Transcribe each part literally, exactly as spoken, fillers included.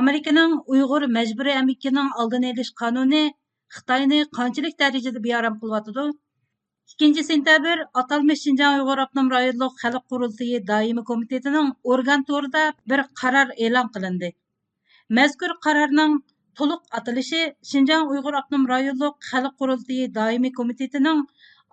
ئامېرىكىنىڭ ئۇيغۇر مەجبۇرىي ئەمگىكىنىڭ ئالدىنى ئېلىش قانۇنى خىتاينى قانچىلىك دەرىجىدە بىئارام قىلىۋاتىدۇ؟ ئىككىنچى سېنتەبىر ئاتالمىش شىنجاڭ ئۇيغۇر ئاپتونوم رايونلۇق خەلق قۇرۇلتىيى دائىمىي كومىتېتىنىڭ ئورگان تورىدا بىر قارار ئېلان قىلىندى. مەزكۇر قارارنىڭ تولۇق ئاتىلىشى شىنجاڭ ئۇيغۇر ئاپتونوم رايونلۇق خەلق قۇرۇلتىيى دائىمىي كومىتېتىنىڭ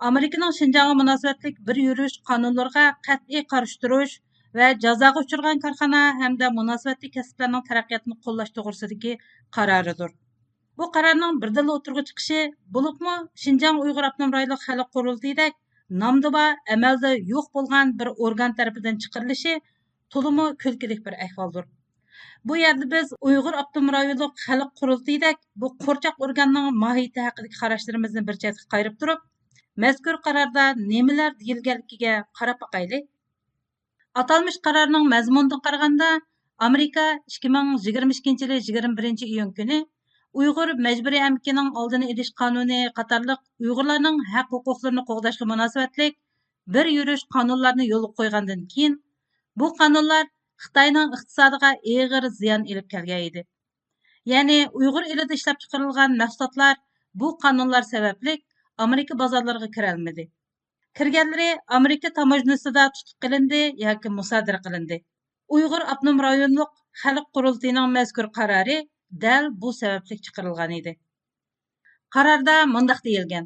ئامېرىكىنىڭ شىنجاڭغا مۇناسىۋەتلىك بىر يۈرۈش قانۇنلىرىغا قەتئىي قارشى تۇرۇش ۋە جازاغا ئۇچرىغان كارخانا ھەمدە مۇناسىۋەتلىك كەسىپلەرنىڭ تەرەققىياتىنى قوللاش توغرىسىدىكى قارارىدۇر. بۇ قارارنىڭ بىردىنلا ئوتتۇرىغا چىقىشى، بولۇپمۇ شىنجاڭ ئۇيغۇر ئاپتونوم رايونلۇق خەلق قۇرۇلتىيىدەك نامدا بار، ئەمەلدە يوق بولغان بىر ئورگان تەرىپىدىن چىقىرىلىشى تولىمۇ كۈلكىلىك بىر ئەھۋالدۇر. بۇ يەردە بىز ئۇيغۇر ئاپتونوم رايونلۇق خەلق قۇرۇلتىيىدەك بۇ قورچاق ئورگاننىڭ ماھىيىتى ھەققىدىكى قاراشلىرىمىزنى بىر چەتكە قايرىپ تۇرۇپ، مەزكۇر قاراردا نېمىلەر دېيىلگەنلىكىگە قاراپ باقايلى. ئاتالمىش قارارنىڭ مەزمۇنىدىن قارىغاندا، ئامېرىكا ئىككى مىڭ يىگىرمە ئىككىنچى يىلى يىگىرمە بىرىنچى ئىيۇن كۈنى ئۇيغۇر مەجبۇرىي ئەمگىكىنىڭ ئالدىنى ئېلىش قانۇنى قاتارلىق ئۇيغۇرلارنىڭ ھەق ھوقۇقلىرىنى قوغداشقا مۇناسىۋەتلىك بىر يۈرۈش قانۇنلارنى يولغا قويغاندىن كېيىن، بۇ قانۇنلار خىتاينىڭ ئىقتىسادىغا ئېغىر زىيان ئېلىپ كەلگەن ئىدى. يەنى ئۇيغۇر ئېلىدا ئىشلەپچىقىرىلغان مەھسۇلاتلار بۇ قانۇنلار سەۋەبلىك ئامېرىكا بازارلىرىغا كىرەلمىدى. كىرگەنلىرى ئامېرىكا تاموژنىسىدا تۇتۇپ قېلىندى ياكى مۇسادىرە قىلىندى. ئۇيغۇر ئاپتونوم رايونلۇق خەلق قۇرۇلتىيىنىڭ مەزكۇر قارارى دەل بۇ سەۋەبلىك چىقىرىلغان ئىدى. قاراردا مۇنداق دېيىلگەن: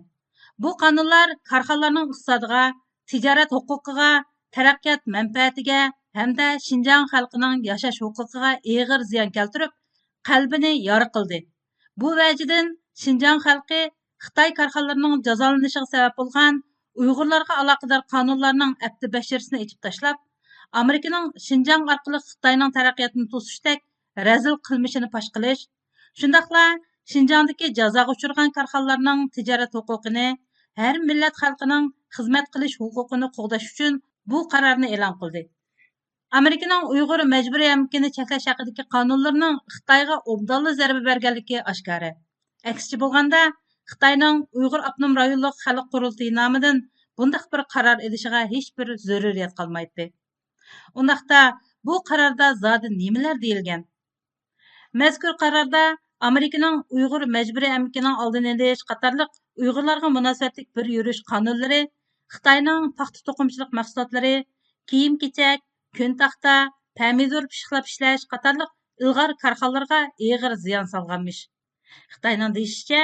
بۇ قانۇنلار كارخانىلارنىڭ ئىقتىسادىغا، تىجارەت ھوقۇقىغا، تەرەققىيات مەنپەئەتىگە ھەمدە شىنجاڭ خەلقىنىڭ ياشاش ھوقۇقىغا ئېغىر زىيان كەلتۈرۈپ، قەلبىنى يارا قىلدى. بۇ ۋەجىدىن شىنجاڭ خەلقى خىتاي كارخانىلىرىنىڭ جازالىنىشىغا سەۋەب بولغان ئۇيغۇرلارغا ئالاقىدار قانۇنلارنىڭ ئەپتى بەشىرىسىنى ئېچىپ تاشلاپ، ئامېرىكىنىڭ شىنجاڭ ئارقىلىق خىتاينىڭ تەرەققىياتىنى توسۇشتەك رەزىل قىلمىشىنى پاش قىلىش، شۇنداقلا شىنجاڭدىكى جازاغا ئۇچرىغان كارخانىلارنىڭ تىجارەت ھوقۇقىنى، ھەر مىللەت خەلقىنىڭ خىزمەت قىلىش ھوقۇقىنى قوغداش ئۈچۈن بۇ قارارنى ئېلان قىلدى. ئامېرىكىنىڭ ئۇيغۇر مەجبۇرىي ئەمگىكىنى چەكلەش ھەققىدىكى قانۇنلىرىنىڭ خىتايغا ئوبدانلا زەربە بەرگەنلىكى ئاشكارا. ئەكسىچە بولغاندا، خىتاينىڭ ئۇيغۇر ئاپتونوم رايونلۇق خەلق قۇرۇلتىيى نامىدىن بۇنداق بىر قارار ئېلىشىغا ھېچبىر زۆرۈرىيەت قالمايتتى. ئۇنداقتا، بۇ قاراردا زادى نېمىلەر دېيىلگەن؟ مەزكۇر قاراردا ئامېرىكىنىڭ ئۇيغۇر مەجبۇرىي ئەمگىكىنىڭ ئالدىنى ئېلىش قاتارلىق ئۇيغۇرلارغا مۇناسىۋەتلىك بىر يۈرۈش قانۇنلىرى، خىتاينىڭ پاختا توقۇمىچىلىق مەھسۇلاتلىرى، كىيىم-كېچەك، كۆن تاختا، پەمىدۇر پىششىقلاپ ئىشلەش قاتارلىق ئىلغار كارخانىلارغا ئېغىر زىيان سالغانمىش. خىتاينىڭ دېيىشىچە،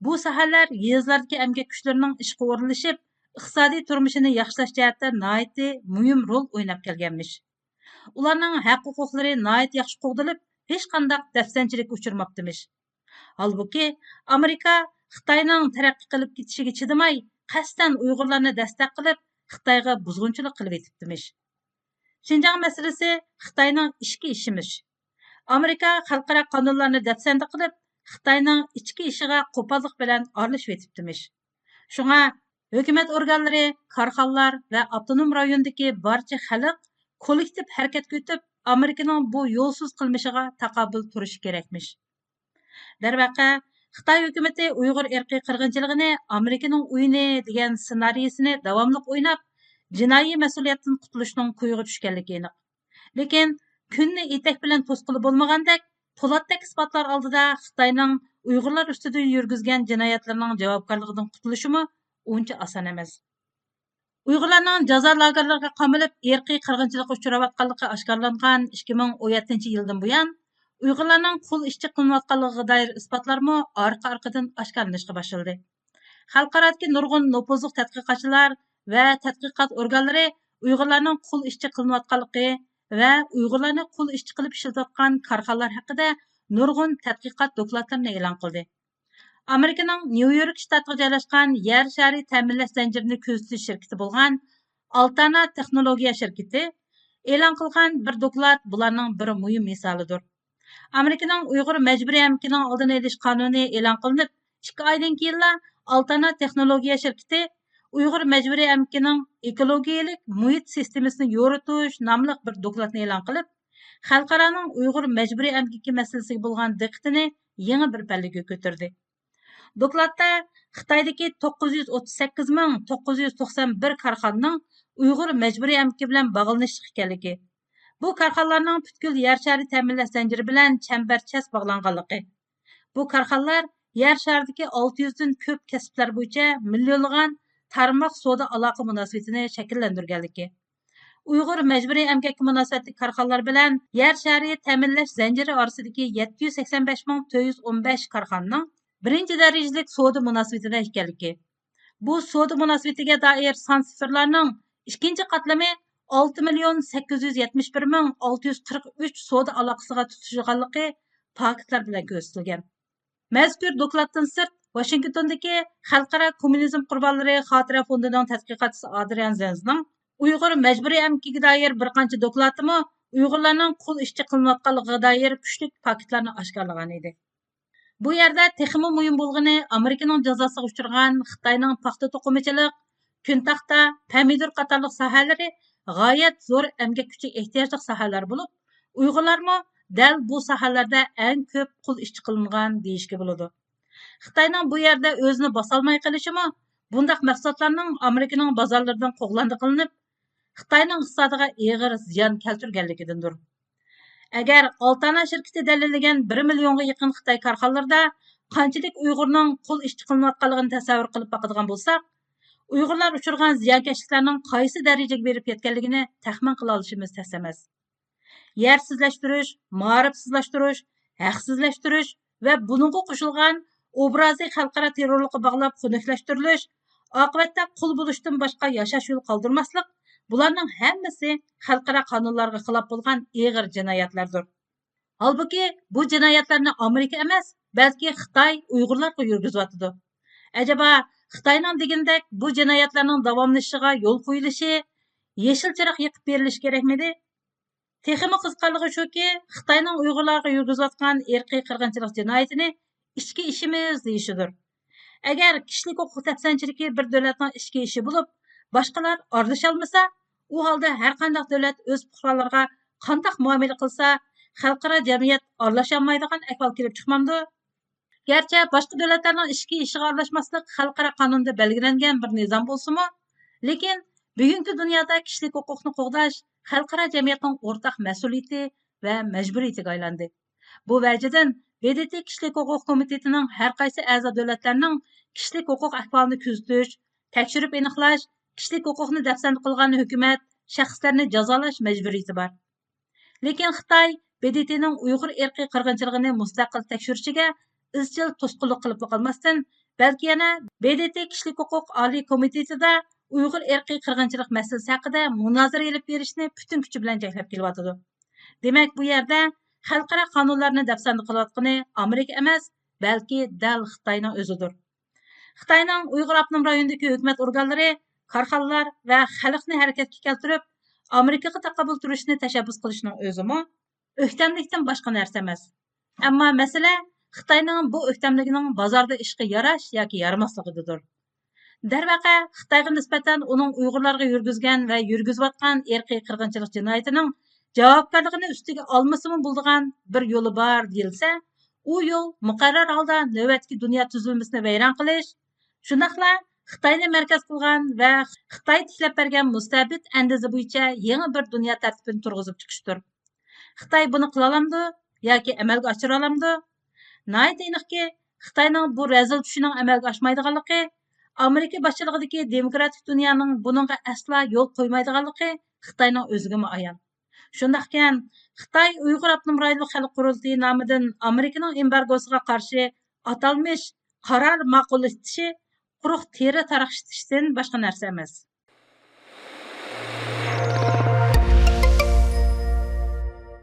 بۇ ساھەلەر يېزىلاردىكى ئەمگەك كۈچلىرىنىڭ ئىشقا ئورۇنلىشىپ، ئىقتىسادىي تۇرمۇشىنى ياخشىلاش جەھەتتە ناھايىتى مۇھىم رول ئويناپ كەلگەنمىش. ئۇلارنىڭ ھەق-ھوقۇقلىرى ناھايىتى ياخشى قوغدىلىپ، ھېچقانداق دەپسەندىچىلىككە ئۇچرىماپتىمىش. ھالبۇكى، ئامېرىكا خىتاينىڭ تەرەققىي قىلىپ كېتىشىگە چىدىماي، قەستەن ئۇيغۇرلارنى دەستەك قىلىپ، خىتايغا بۇزغۇنچىلىق قىلىۋېتىپتىمىش. شىنجاڭ مەسىلىسى خىتاينىڭ ئىچكى ئىشىمىش. ئامېرىكا خەلقئارا قانۇنلارنى دەپسەندە قىلىپ، خىتاينىڭ ئىچكى ئىشىغا قوپاللىق بىلەن ئارىلىشىۋېتىپتىمىش. شۇڭا ھۆكۈمەت ئورگانلىرى، كارخانىلار ۋە ئاپتونوم رايوندىكى بارچە خەلق كوللېكتىپ ھەرىكەتكە ئۆتۈپ، ئامېرىكىنىڭ بۇ يولسىز قىلمىشىغا تاقابىل تۇرۇشى كېرەكمىش. دەرۋەقە، خىتاي ھۆكۈمىتى ئۇيغۇر ئىرقىي قىرغىنچىلىقىنى ئامېرىكىنىڭ ئويۇنى دېگەن سېنارىيىسىنى داۋاملىق ئويناپ، جىنايى مەسئۇلىيەتتىن قۇتۇلۇشنىڭ كويىغا چۈشكەنلىكى ئېنىق. لېكىن كۈننى ئېتەك بىلەن توسقىلى بولمىغاندەك، پولاتتەك ئىسپاتلار ئالدىدا خىتاينىڭ ئۇيغۇرلار ئۈستىدە يۈرگۈزگەن جىنايەتلىرىنىڭ جاۋابكارلىقىدىن قۇتۇلۇشىمۇ ئۇنچە ئاسان ئەمەس. ئۇيغۇرلارنىڭ جازا لاگېرلىرىغا قامىلىپ، ئىرقىي قىرغىنچىلىققا ئۇچراۋاتقانلىقى ئاشكارىلانغان ئىككى مىڭ ئون يەتتىنچى يىلدىن بۇيان، ئۇيغۇرلارنىڭ قۇل ئىشچى قىلىنىۋاتقانلىقىغا دائىر ئىسپاتلارمۇ ئارقا-ئارقىدىن ئاشكارىلىنىشقا باشلىدى. خەلقئارادىكى نۇرغۇن نوپۇزلۇق تەتقىقاتچىلار ۋە تەتقىقات ئورگانلىرى ئۇيغۇرلارنىڭ قۇل ئىشچى قىلىنىۋاتقانلىقى ۋە ئۇيغۇرلارنى قۇل ئىشچى قىلىپ ئىشلىتىۋاتقان كارخانىلار ھەققىدە نۇرغۇن تەتقىقات دوكلاتلىرىنى ئېلان قىلدى. ئامېرىكىنىڭ نيۇ يورك شتاتىغا جايلاشقان يەر شارى تەمىنلەش زەنجىرىنى كۆزىتىش شىركىتى بولغان ئالتانا تېخنولوگىيە شىركىتى ئېلان قىلغان بىر دوكلات بۇلارنىڭ بىر مۇھىم مىسالىدۇر. ئامېرىكىنىڭ ئۇيغۇر مەجبۇرىي ئەمگىكىنىڭ ئالدىنى ئېلىش قانۇنى ئېلان قىلىنىپ، ئىككى ئايدىن كېيىنلا ئالتانا تېخنولوگىيە شىركىتى ئۇيغۇر مەجبۇرىي ئەمگىكىنىڭ ئېكولوگىيەلىك مۇھىت سىستېمىسىنى يورۇتۇش ناملىق بىر دوكلاتنى ئېلان قىلىپ، خەلقئارانىڭ ئۇيغۇر مەجبۇرىي ئەمگىكى مەسىلىسىگە بولغان دىققىتىنى يېڭى بىر پەللىگە كۆتۈردى. دوكلاتتا خىتايدىكى توققۇز يۈز ئوتتۇز سەككىز مىڭ توققۇز يۈز توقسان بىر كارخانىنىڭ ئۇيغۇر مەجبۇرىي ئەمگىكى بىلەن باغلىنىشلىق ئىكەنلىكى، بۇ كارخانىلارنىڭ پۈتكۈل يەر شارى تەمىنلەش زەنجىرى بىلەن چەمبەرچاس باغلانغانلىقى، بۇ كارخانىلار يەر شارىدىكى ئالتە يۈزدىن كۆپ كەسىپلەر بويىچە مىليونلىغان تارماق سودا ئالاقە مۇناسىۋىتىنى شەكىللەندۈرگەنلىكى، ئۇيغۇر مەجبۇرىي ئەمگەككە مۇناسىۋەتلىك كارخانىلار بىلەن يەر شارى تەمىنلەش زەنجىرى ئارىسىدىكى يەتتە يۈز سەكسەن بەش مىڭ تۆت يۈز ئون بەش كارخانىنىڭ بىرىنچى دەرىجىلىك سودا مۇناسىۋىتىدە ئىكەنلىكى، بۇ سودا مۇناسىۋىتىگە دائىر سان سىفىرلارنىڭ ئىككىنچى قاتلىمى ئالتە مىليون سەككىز يۈز يەتمىش بىر مىڭ ئالتە يۈز قىرىق ئۈچ سودا ئالاقىسىغا تۇتىشىدىغانلىقى پاكىتلار بىلەن كۆرسىتىلگەن. مەزكۇر دوكلاتتىن سىرت، ۋاشىنگتوندىكى خەلقئارا كوممۇنىزم قۇربانلىرى خاتىرە فوندىنىڭ تەتقىقاتچىسى ئادرىيان زېنزنىڭ ئۇيغۇر مەجبۇرىي ئەمگىكىگە دائىر بىر قانچە دوكلاتىمۇ ئۇيغۇرلارنىڭ قۇل ئىشچى قىلىنىۋاتقانلىقىغا دائىر كۈچلۈك پاكىتلارنى ئاشكارىلىغان ئىدى. بۇ يەردە تېخىمۇ مۇھىم بولغىنى، ئامېرىكىنىڭ جازاسىغا ئۇچرىغان خىتاينىڭ پاختا توقۇمىچىلىق، كۈنتاختا، پەمىدۇر قاتارلىق ساھەلىرى غايەت زور ئەمگەك كۈچىگە ئېھتىياجلىق ساھەلەر بولۇپ، ئۇيغۇرلارمۇ دەل بۇ ساھەلەردە ئەڭ كۆپ قۇل ئىشچى قىلىنغان دېيىشكە بولىدۇ. خىتاينىڭ بۇ يەردە ئۆزىنى باسالماي قېلىشىمۇ بۇنداق مەھسۇلاتلارنىڭ ئامېرىكىنىڭ بازارلىرىدىن قوغلاندى قىلىنىپ، خىتاينىڭ ئىقتىسادىغا ئېغىر زىيان كەلتۈرگەنلىكىدىندۇر. ئەگەر ئالتانا شىركىتى دەلىللىگەن بىر مىليونغا يېقىن خىتاي كارخانىلىرىدا قانچىلىك ئۇيغۇرنىڭ قۇل ئىشچى قىلىنىۋاتقانلىقىنى تەسەۋۋۇر قىلىپ باقىدىغان بولساق، ئۇيغۇرلار ئۇچرىغان زىيانكەشلىكلەرنىڭ قايسى دەرىجىگە بېرىپ يەتكەنلىكىنى تەخمىن قىلالىشىمىز تەس ئەمەس. يەرسىزلەشتۈرۈش، مائارىپسىزلاشتۇرۇش، ھەقسىزلەشتۈرۈش ۋە بۇنىڭغا قوشۇلغان ئوبرازى خەلقئارا تېررورلۇققا باغلاپ خۇنۈكلەشتۈرۈلۈش، ئاقىۋەتتە قۇل بولۇشتىن باشقا ياشاش يولى قالدۇرماسلىق، بۇلارنىڭ ھەممىسى خەلقئارا قانۇنلارغا خىلاپ بولغان ئېغىر جىنايەتلەردۇر. ھالبۇكى، بۇ جىنايەتلەرنى ئامېرىكا ئەمەس، بەلكى خىتاي ئۇيغۇرلارغا يۈرگۈزۈۋاتىدۇ. ئەجەبا، خىتاينىڭ دېگىنىدەك بۇ جىنايەتلەرنىڭ داۋاملىشىشىغا يول قويۇلۇشى، يېشىل چىراغ يېقىپ بېرىلىشى كېرەكمىدى؟ تېخىمۇ قىزىقارلىقى شۇكى، خىتاينىڭ ئۇيغۇرلارغا يۈرگۈزۈۋاتقان ئىرقىي قىرغىنچىلىق جىنايىتىنى ئىچكى ئىشىمىز دېيىشىدۇر. ئەگەر كىشىلىك ھوقۇق دەپسەندىچىلىكى بىر دۆلەتنىڭ ئىچكى ئىشى بولۇپ، باشقىلار ئارىلىشالمىسا، ئۇ ھالدا ھەرقانداق دۆلەت ئۆز پۇقرالىرىغا قانداق مۇئامىلە قىلسا، خەلقئارا جەمئىيەت ئارىلاشالمايدىغان ئەھۋال كېلىپ چىقمامدۇ؟ گەرچە باشقا دۆلەتلەرنىڭ ئىچكى ئىشىغا ئارىلاشماسلىق خەلقئارا قانۇندا بەلگىلەنگەن بىر نىزام بولسىمۇ، لېكىن بۈگۈنكى دۇنيادا كىشىلىك ھوقۇقنى قوغداش خەلقئارا جەمئىيەتنىڭ ئورتاق مەسئۇلىيىتى ۋە مەجبۇرىيىتىگە ئايلاندى. بۇ ۋەجىدىن، ب د ت كىشىلىك ھوقۇق كومىتېتىنىڭ ھەر قايسى ئەزا دۆلەتلەرنىڭ كىشىلىك ھوقۇق ئەھۋالىنى كۆزىتىش، تەكشۈرۈپ ئېنىقلاش، كىشىلىك ھوقۇقنى دەپسەندە قىلغان ھۆكۈمەت، شەخسلەرنى جازالاش مەجبۇرىيىتى بار. لېكىن خىتاي ب د ت نىڭ ئۇيغۇر ئىرقىي قىرغىنچىلىقىنى مۇستەقىل تەكشۈرۈشىگە ئىزچىل توسقۇنلۇق قىلىپلا قالماستىن، بەلكى يەنە ب د ت كىشىلىك ھوقۇق ئالىي كومىتېتىدا ئۇيغۇر ئىرقىي قىرغىنچىلىق مەسىلىسى ھەققىدە مۇنازىرە ئېلىپ بېرىشنى پۈتۈن كۈچى بىلەن جەكلەپ كېلىۋاتىدۇ. دېمەك، بۇ يەردە خەلقئارا قانۇنلارنى دەپسەندە قىلىۋاتقىنى ئامېرىكا ئەمەس، بەلكى دەل خىتاينىڭ ئۆزىدۇر. خىتاينىڭ ئۇيغۇر ئاپتونوم رايونىدىكى ھۆكۈمەت ئورگانلىرى، كارخانىلار ۋە خەلقنى ھەرىكەتكە كەلتۈرۈپ، ئامېرىكىغا تاقابىل تۇرۇشنى تەشەببۇس قىلىشنىڭ ئۆزىمۇ ئۆكتەملىكتىن باشقا نەرسە ئەمەس. ئەمما مەسىلە خىتاينىڭ بۇ ئۆكتەملىكىنىڭ بازاردا ئىشقا ياراش ياكى يارىماسلىقىدىدۇر. دەرۋەقە، خىتايغا نىسبەتەن ئۇنىڭ ئۇيغۇرلارغا يۈرگۈزگەن ۋە يۈرگۈزۈۋاتقان ئىرقىي قىرغىنچىلىق جىنايىتىنىڭ جاۋابكارلىقىنى ئۈستىگە ئالمىسىمۇ بولىدىغان بىر يولى بار دېيىلسە، ئۇ يول مۇقەررەر ھالدا نۆۋەتتىكى دۇنيا تۈزۈلمىسىنى ۋەيران قىلىش، شۇنداقلا خىتاينى مەركەز قىلغان ۋە خىتاي تىكلەپ بەرگەن مۇستەبىت ئەندىزە بويىچە يېڭى بىر دۇنيا تەرتىپىنى تۇرغۇزۇپ چىقىشتۇر. خىتاي بۇنى قىلالامدۇ ياكى ئەمەلگە ئاشۇرالامدۇ؟ ناھايىتى ئېنىقكى، خىتاينىڭ بۇ رەزىل چۈشىنىڭ ئەمەلگە ئاشمايدىغانلىقى، ئامېرىكا باشچىلىقىدىكى دېموكراتىك دۇنيانىڭ بۇنىڭغا ئەسلا يول قويمايدىغانلىقى خىتاينىڭ ئۆزىگىمۇ ئايان. شۇنداقكەن، خىتاي ئۇيغۇر ئاپتونوم رايونلۇق خەلق قۇرۇلتىيى نامىدىن ئامېرىكىنىڭ ئېمبارگوسىغا قارشى ئاتالمىش قارار ماقۇللىتىشى قۇرۇق تېرە تارقىتىشتىن باشقا نەرسە ئەمەس.